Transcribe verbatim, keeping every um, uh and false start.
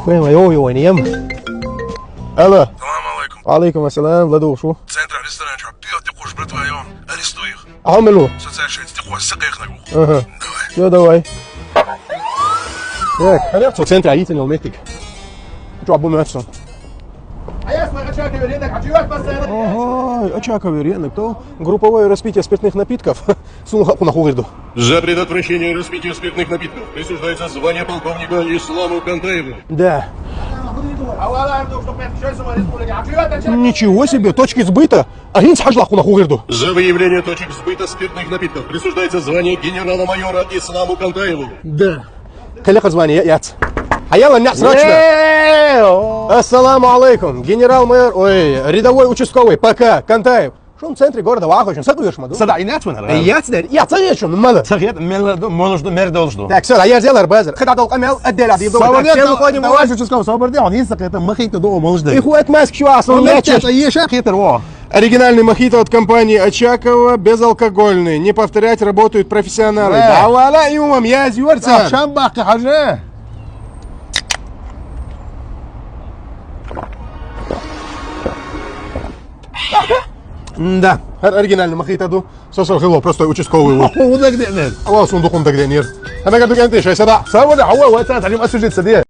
Ой, ой, ой, ой, не ем. Алло. Салам алейкум. Алейкум ассалам, Владуш, шу? Центр ресторан, чё, пьёт, ты куш, братва, я вам арестую их. А он мелу? Социальный шесть, ты куш, сыкых на кух. Ага. Давай. Всё, давай. Так, а я в центре, а я не метик. Чё, абу мясо? А я смотрю, чё, говорит, так, а чё, я постоянно? Ага, а чё, говорит, то групповое распитие спиртных напитков. Сунуха куна хугирду. За предотвращение распития спиртных напитков присуждается звание полковника Исламу Кантаеву. Да. Ничего себе, точки сбыта. А гинц хажла куна хугирду. За выявление точек сбыта спиртных напитков присуждается звание генерала-майора Исламу Кантаеву. Да. Калека звание, я, яц. А я ла, срочно. Ассаламу алейкум. Генерал-майор, ой, рядовой участковый, П К, Кантаев. Шун в центре города вахуй, шун сакуй шмаду. Сада, и нет, шмаду. Яц дер, яц, яц, шун мало. Сахет, мел, молож ду, мер долж ду. Так, всё, а я взял арбазар. Хада долка мел, отдел, а ты долка. Всё, выходим, давай, шучу, скажу, собор, он есть, сахет, махит, ду, молож ду. И хует маск, шо, а сон, я чё. Оригинальный мохито от компании Очакова, безалкогольный. Не повторять, работают профессионалы. Да вала, и умам, я зюрца. Шамбах, хажа. Да, оригинальный мохито ду. Сосо хило, просто участковый. О, да где нет? Алло, сундукун да где нет? Она говорит, ты шесть, да? Савода, алло, вот это, они осуждаются, где?